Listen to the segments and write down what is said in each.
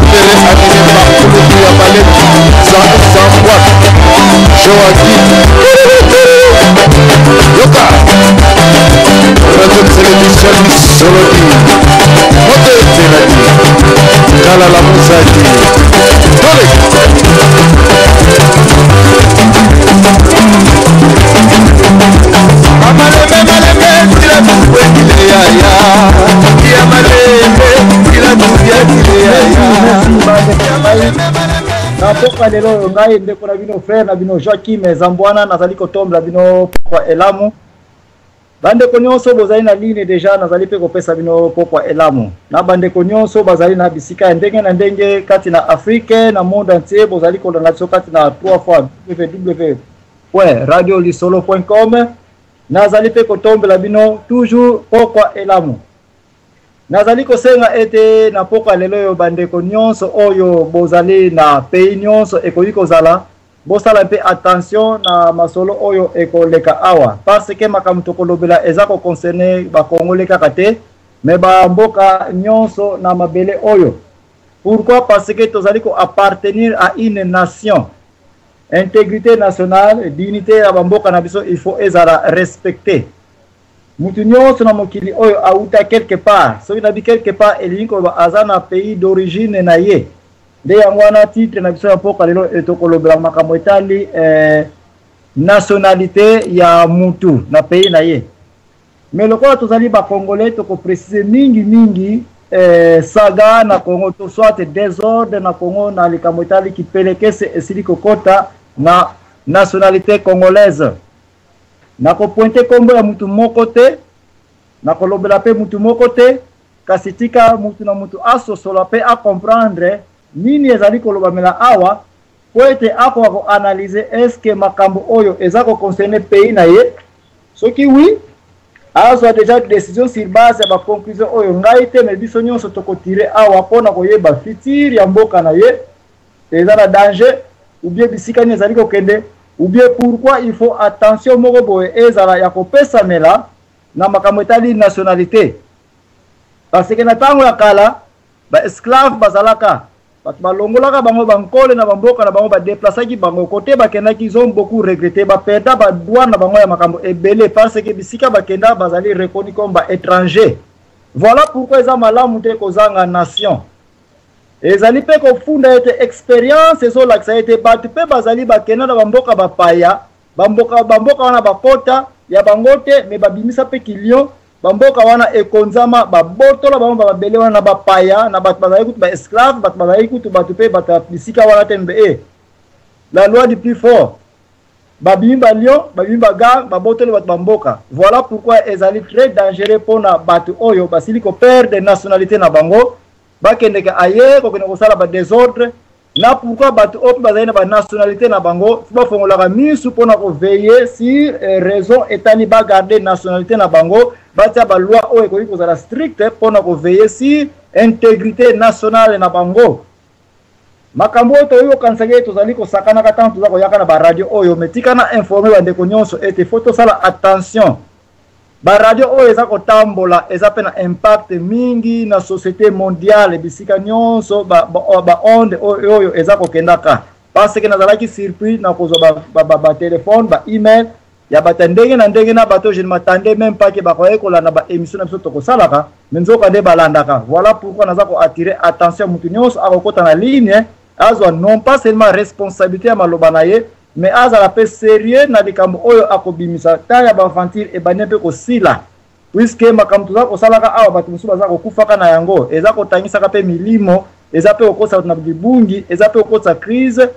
Télé animé par Kulutu ya Baleki, Zambouak, Joaquim. Yoka. Radio Télévision Solodi. Moto Teladi. Kalala Muzadi. Tole. Malembe malembe tila tukwekile yaya ya malembe tila tubyakile yaya. Na pokwa lelo oyo, ngai ndeko na bino, frère na bino Joaquim Zambwana, nazali kotombola bino pokwa elamu. Bandeko nyonso bozali na ligne deja, nazali mpe kopesa bino pokwa elamu. Na bandeko nyonso bazali na bisika ya ndenge na ndenge kati na Afrique, na monde entier, bozali kolanda biso kati na 3 fois www.radiolisolo.com, nazali mpe kotombela bino toujours pokwa elamu. Nazali kosenga ete na pokwa lelo oyo, bandeko nyonso oyo bozali na pays nyonso ekoki kozala, bosala mpe attention na masolo oyo ekoleka awa, parce que makambo tokolobela eza koconcerne bakongole kaka te, me bamboka nyonso na mabele oyo. Pourquoi? Parce que tozali koappartenir à une nation. Intégrité nationale, dignité ya bamboka na biso, il faut ezala respecté. Mutu nyonso na mokili oyo auta quelque part. Soki nabi quelque part, elingi koloba aza na pays d'origine na ye. Nde yango wana titre na biso ya mpoka lelo, tokolobela makambo etali nationalité ya mutu na pays na ye. Mais lokola tozali bacongolais, tokoprécise mingi mingi saga na Congo, to soit désordre na Congo, na likambo etali kipelekese esili kokota na nationalité congolaise. Nakopointe nkombo ya mutu moko te, nakolobela mpe mutu moko te, kasi tika mutu na mutu asosola mpe acomprendre nini ezali kolobamela awa, mpo ete akoka koanalyse eske makambo oyo eza koconcerne pays na ye. Soki oui, azwa déjà décision sur base ya baconclusion oyo ngai te, me biso nyonso tokotire awa, mpona koyeba futur ya mboka na ye eza na danger ou bien bisika nini ezali kokende, ou bien pourquoi il faut attention moko boye ezala ya kopesamela na makambo etali nationalité. Parce que na ntango ya kala, baesclave bazalaka, bato balongolaka bango bankole na bamboka na bango, badeplasaki bango kote bakendaki. Ils ont beaucoup regretté, baperda badroit na bango ya makambo ebele, parce que bisika bakenda bazali reconnu comme baétranger. Voilà pourquoi eza malamu te kozanga nation. Ezali mpe kofunda ete expérience ezolakisa ete bato mpe bazali bakenda na bamboka bapaya, bamboka wana bakota ya bango te, me babimisa mpe kilion. Bamboka wana ekonzama, babotola bango bamabele wana na bapaya, na bato bazali kutu baesclave, bato bazali kutu bato mpe bato ya bisika wana te. Mbe la loi du plus fort, babimi balion, babimi bagar, babotoli bato bamboka. Voilà pourquoi ezali très dangereux mpona bato oyo basili koperdre nationalité na bango, bakendeke aye kokende kosala badésordre. Na pourquoi bato oyo mpe bazali na banationalité na bango, fo bafongolaka misu mpona koveiller sur raison etali bagarde nationalité na bango, batia baloi oyo ekoki kozala stricte mpona koveiller sur intégrité nationale na bango. Makambo oyo toyoki kokanisaki ete tozali kosakanaka ntango toza koyaka na baradio oyo, me tika na informe bandeko nyonso ete fo tosala attention. Baradio oyo eza kotambola, eza mpe na impact mingi na société mondiale, bisika nyonso baonde ba oyo eza kokendaka. Parce que nazalaki surpris na kozwa batelefone, ba baemail ya bato ya ndenge na ndenge, na bato je ne m'attendais même pas ke bakoki kolanda baémission na biso tokosalaka, me nzoka nde balandaka. Voilà pourquoi naza koattirer attention ya motu nyonso akokota na ligne, azwa non pas seulement responsabilité ya maloba na ye, mais azala mpe sérieux na likambo oyo akobimisa. Ta ya baaventure ebandi mpe kosila, puisque makambo toza kosalaka awa, bato mosusu baza kokufaka na yango, eza kotangisaka mpe milimo, eza mpe kokotisa bato na libungi, eza mpe kokotisa crise,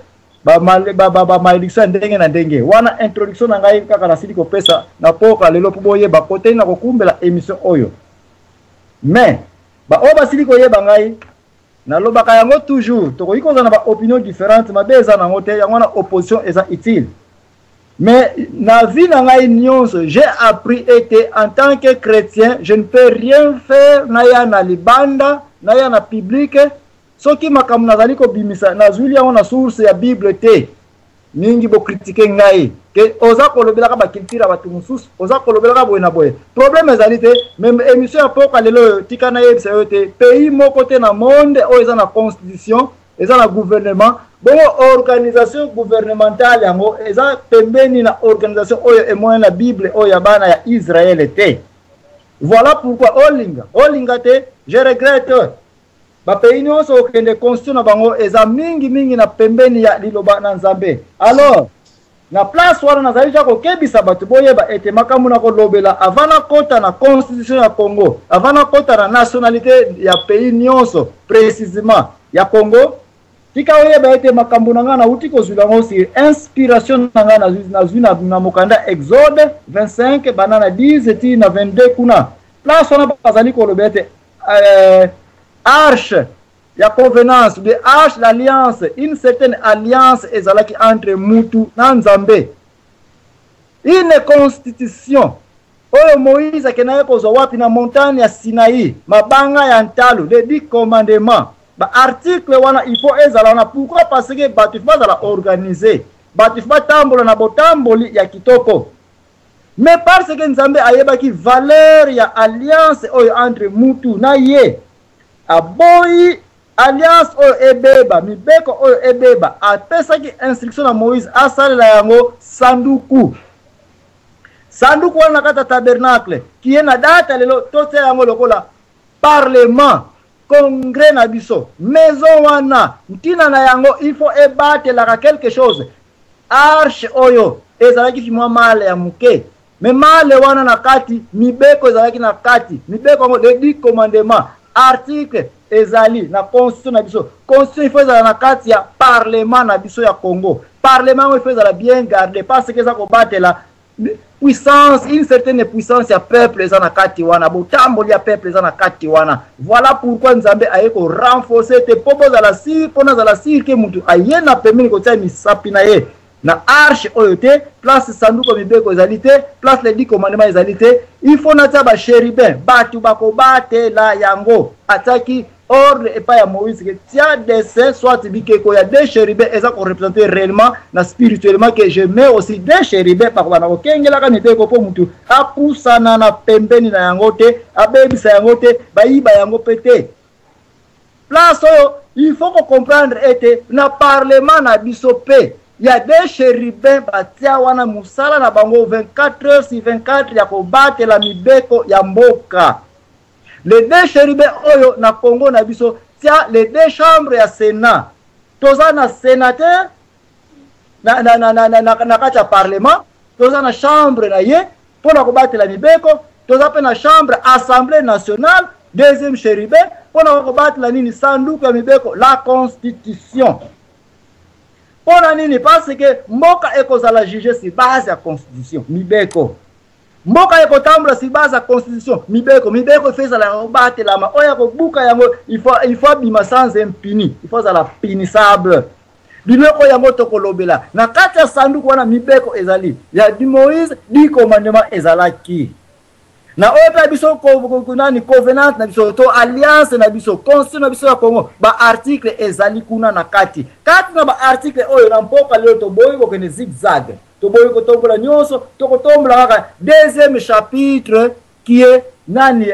bamalédiction ya ndenge na ndenge. Wana introduction na ngai kaka nasili kopesa na poka lelo, mpo boyeba kote na kokumbela émission oyo. Mais baoyo basili koyeba ngai, nalobaka yango toujours, tokoki kozala na baopinion différente, mabe eza nango te, yango wana opposition eza utile. Mais na vie na ngai nyonso, j'ai appris ete en tant que chrétien, je ne peux rien faire naya na libanda, naya na public, soki makambo nazali kobimisa nazwili yango na source ya Bible te. Mingi bokritike ngai. Ke oza kolobelaka ba culture ya bato mosusu, oza kolobelaka boye na boye. Problème ezali te, mais émission ya poka lelo oyo, tika nayebisa yo te, pays moko te na monde oyo eza na constitution, eza na gouvernement. Bongo organisation gouvernementale yango eza pembeni na organisation oyo emonani na Bible oyo ya bana ya Israël te. Voilà pourquoi olinga olinga te, je regrette. Ba pays nyonso okende, constitution na bango eza mingi mingi na pembeni ya liloba na Nzambe. Alors na place wana nazali ja kokebisa bato, boyeba ete makambo na kolobela avant nakota na constitution ya Congo, avant nakota na nationalité ya pays nyonso, précisément ya Congo, tika oyeba ete makambo na ngai nauti kozwila yango sur inspiration na ngai nazwi na mokanda Exode 25 banda na 10 ti na 22. Kuna place wana bazali koloba ete arche ya covenance, de arche d'alliance, une certaine alliance ezalaki entre mutu na Nzambe, une constitution oyo Moïse akendaki kozwa wapi? Na montagne ya Sinaï, mabanga ya ntalo, les 10 commandements. Baarticle wana il faut ezala wana. Pourquoi? Parce que bato il faut bazala organisé, bato il faut batambola na botamboli ya kitoko. Mais parce que Nzambe ayebaki valeur ya alliance oyo entre mutu na ye, aboyi alliance oyo ebeba, mibeko oyo ebeba, apesaki instruction na Moïse asalela yango sanduku. Sanduku wana na kati ya tabernacle kiye na data lelo totia yango lokola parlement, congrès na biso. Maison wana, ntina na yango, il faut ebatelaka quelque chose. Arche oyo ezalaki fi mwa malle ya moke, mais malle wana na kati mibeko ezalaki na kati. Mibeko yango, les 10 commandements, article ezali na constitution na biso. Constitution il faut ezala na kati ya parlement na biso ya Congo. Parlement yango il faut ezala bien gardé, parce que eza kobatela puissance, une certaine puissance ya peuple eza na kati wana, botamboli ya peuple eza na kati wana. Voilà pourquoi Nzambe aye korenforcer te mpo bozala sûr, mpo nazala sûr ke mutu aye na pembeni kotia misapi na ye na arche oyo te, place sanduku mibeko ezali te, place les 10 commandements ezali te. Il faut natia bachérubin, bato bakobatela yango. Atiaki ordre epai ya Moïse ke tia dessin soit bikeko ya deux chérubins eza koreprésenter réellement na spirituellement, que je mets aussi deux chérubins bakobanda kokengelaka mibeko, mpo mutu apusana na pembeni na yango te, abebisa yango te, bayiba yango mpe te. Place oyo il faut kocomprendre ete na parlement na biso mpe ya deux chérubins batia wana, mosala na bango 24 heures sur 24 ya kobatela mibeko ya mboka. Les deux chérubins oyo na Congo na biso, tia les deux chambres ya Sénat. Toza na sénateur na kati ya parlement, toza na chambre na ye mpona kobatela mibeko. Toza mpe na chambre Assemblée nationale, deuxième chérubin, mpona kobatela nini? Sanduku ya mibeko, la constitution. Mpona nini? Parce que mboka ekozala juge sur base ya constitution, mibeko. Mboka ekotambola sur base ya constitution, mibeko. Mibeko il faut ezala ya kobatelama. Oyo ya kobuka yango, il faut abima sans impuni, il faut azala punissable. Biloko yango tokolobela na kati ya sanduku wana. Mibeko ezali ya di Moïse, 10 commandement ezalaki na oyo mpe ya biso nani, covenant na biso to alliance na biso, constitution na biso ya Congo. Baarticle ezali kuna na kati. Kati na baarticle oyo na mpoka lelo, toboyi kokende zigzag, toboyi kotombola nyonso, tokotombola kaka deuxième chapitre qui est nani,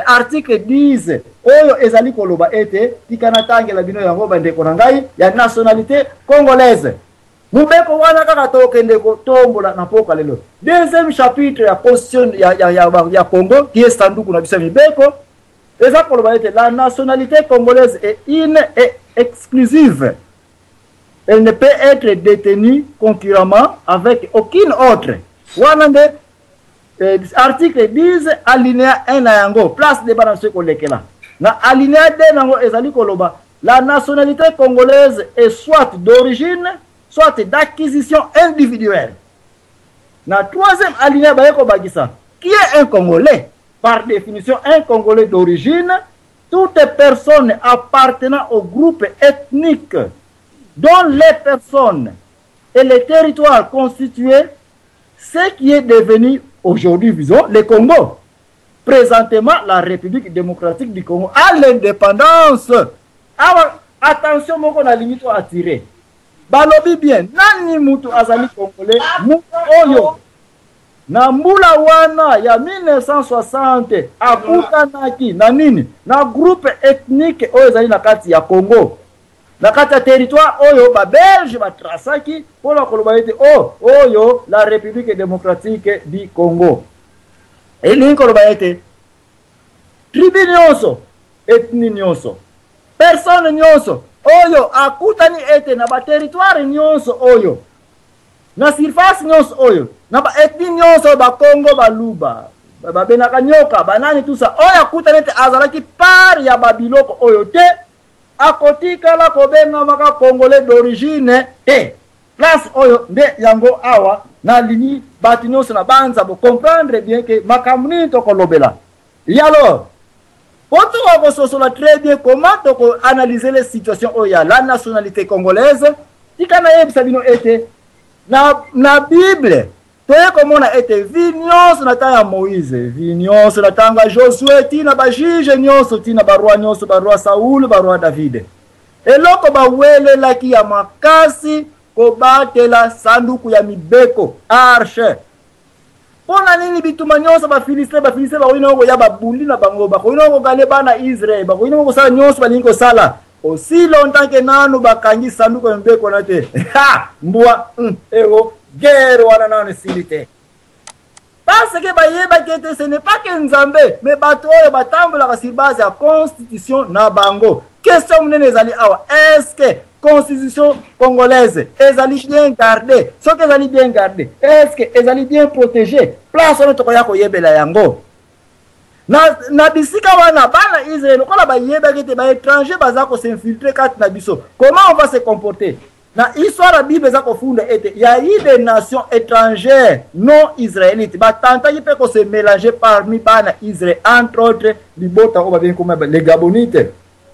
article 10 oyo ezali koloba ete, tika natangela bino yango, bandeko na ngai, ya nationalité congolaise. Mobeko wana kaka tokende kotombola na mpoka lelo. Deuxième chapitre ya constitution ya Congo, qui est sanduku na biso ya mibeko, eza koloba ete la nationalité congolaise est une et exclusive, elle ne peut être détenue concurremment avec aucune autre. Wana nde article 10 alinéa 1 na yango. Place de bana biso ekolekela na alinéa 2 nango, ezali koloba: la nationalité congolaise est soit d'origine, soit d'acquisition individuelle. Na troisième alinéa baye kobakisa: qui est un Congolais? Par définition, un Congolais d'origine, toute personne appartenant au groupe ethnique dont les personnes et les territoires constituaient ce qui est devenu aujourd'hui, disons, le Congo, présentement la République démocratique du Congo à l'indépendance. Awa attention moko nalingi to attirer. Balobi bien, nani mutu azali congolais? Mutu oyo na mbula wana ya 1960 akutanaki na nini? Na groupe ethnique oyo ezali na kati ya Congo, na kati ya territoire oyo ba Belge batrasaki mpo na koloba ete oh, oyo la République démocratique du Congo. Elingi koloba ete tribu nyonso, ethnie nyonso, personne nyonso oyo akutani ete na ba territoire nyonso oyo, na surface nyonso oyo, na ba ethnie nyonso, bakongo, baluba, babenaka nyoka, banani, tout ça, oyo akutani ete azalaki part ya babiloko oyo te, akotikala kobengamaka congolais d'origine te. Place oyo nde yango awa nalingi bato nyonso na banza bo comprendre bien ke makambo nini tokolobela. Et alors, po tokoka kososola très bien comment toko analyser les situations oyo ya la nationalité congolaise, tika nayebisa bino ete na Bible toye komona ete vi nyonso na ntango ya Moïse, vi nyonso na ntango ya Josue, ti na bajuge nyonso, ti na baroi nyonso, baroi Saul, baroi David, eloko bawelelaki ya makasi kobatela sanduku ya mibeko, arche. Mpo na nini bitumba nyonso Bafilistin, Bafilistin bakoki nango koya, babundi na bango, bakoki nango kogale bana Israel, bakoki nango kosala nyonso balingi kosala, aussi longtemps ke nanu bakangi sanduku ya mibeko wana te, ha mbwa eo guerre wana nanu esili te, parce que bayebaki ete ce n'est pas que Nzambe, mais bato oyo batambolaka sur base ya constitution na bango. Question monene ezali awa, est-ce que constitution congolaise ezali bien gardée? Soki ezali bien gardée, est-ce que ezali bien protégée? Place wana tokoya koyebela yango na bisika wana. Bana Israel, lokola bayebaki ete baétranger baza kosinfiltre kati na biso, comment on va se comporter? Na histoire ya Bible eza kofunda ete ya eu des nations étrangères non israélites batantaki mpe kose mélanger parmi bana Israël, entre autres libota oyo babengi koma les Gabonites.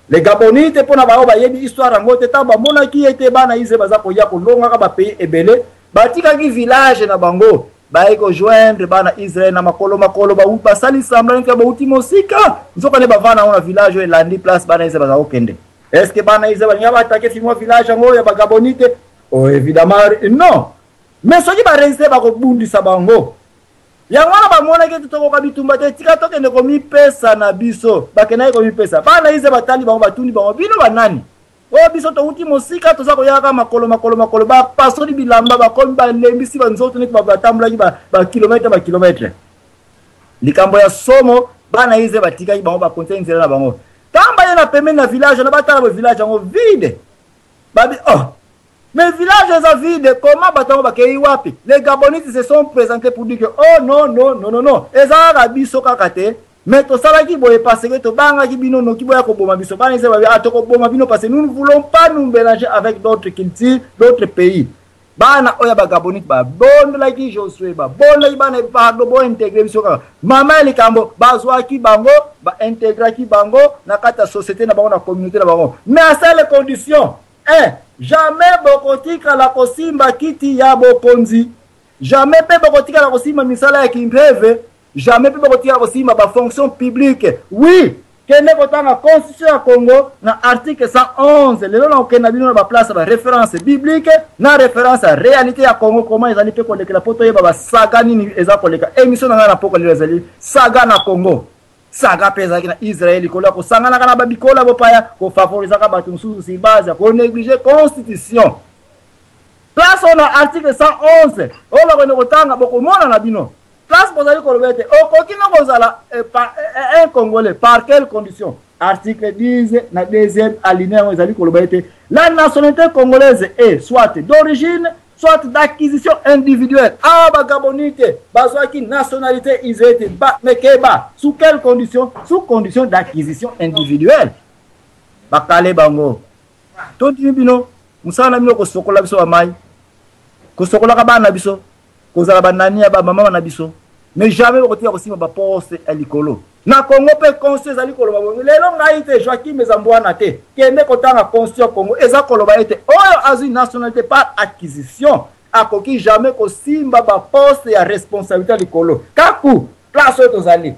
Les Gabonites, mpo na bango bayebi histoire yango te, ntango bamonaki ete bana Israël baza koya kolongaka bapays ebele, batikaki village na bango, baye kojoindre bana Israël na makolo makolo, basali semblant neti bauti mosika, nzoka nde bavanda yango na village oyo elandi place bana Israël baza kokende. Est-ce que bana Israël balingi batake fimwa village yango ya bagabonite? Oh, évidemment non. Mais soki baresiste, bakobundisa bango. Yango wana bamonaki ete tokoka bitumba te, tika tokende komipesa na biso. Bakendaki komipesa, bana Israël batali bango, batuni bango: bino banani? Oyo biso towuti mosika, toza koyaka makolo makolo makolo. Bapasoli bilamba, bakomi balembisi banzoto neti batambolaki bakilometre bakilometre. Likambo ya somo, bana Israël batikaki bango, bakontinue nzela na bango. Ntango baye na pembeni na village wana, batala bo village yango vide, babi: oh, mais village eza vide, comment? Bato yango bakei wapi? Les Gabonites se sont présentés pour dire que oh non, non, non, non, non, eza kaka biso kaka te, mais tosalaki boye parce que tobangaki bino noki boya koboma biso. Bana Israël babi: ah, tokoboma bino parce que nous ne voulons pas nous mélanger avec d'autres cultures, d'autres pays. Bana oyo ya bagabonite babondelaki Josue, babondelaki bana: pardon, bointegre biso kaka. Mama ya likambo, bazwaki bango, baintegraki bango na kati ya société na bango, na communauté na bango, mais à seule condition: un, jamais bokotikala kosimba kiti ya bokonzi, jamais mpe bokotikala kosimba misala ya kimpeve, jamais mpe bokotikala kosimba bafonction publique. Oui, kende kotanga constitution ya Congo na article 111. Lelo na kokende na bino na baplace ya baréférence biblique na référence ya réalité ya Congo, comment ezali mpe kolekela, mpo toyeba basaga nini eza koleka. Émission na ngai na poko lelo ezali saga na Congo, saga mpe ezalaki na Israel likolo ya kosanganaka na babikolo ya bopaya, kofavorisaka bato mosusu sur base ya konéglige constitution. Place oyo na article 111 oyo bakende kotanga, bokomona na bino place bozali koloba ete okoki no kozala un Congolais par quelle condition. Article 10 na deuxième alinéa yango ezali koloba ete la nationalité congolaise est soit d'origine, soit d'acquisition individuelle. Awa bagabonite bazwaki nationalité israélite ba, mais keba, sous quelle condition? Sous condition d'acquisition individuelle. Bakale bango: tondimi bino, mosala na bino kosokola biso bamai, kosokolaka bana na biso, kozala banani ya bamama na biso, mais jamais bokotika kosimba baposte ya likolo na Congo. Mpe constitution ezali koloba bongo. Lelo ngai te, Joakim Ezambwana te, kende kotanga constitution ya Congo, eza koloba ete oyo azwi nationalité par acquisition akoki jamais kosimba baposte ya responsabilité ya likolo. Kaku place oyo tozali.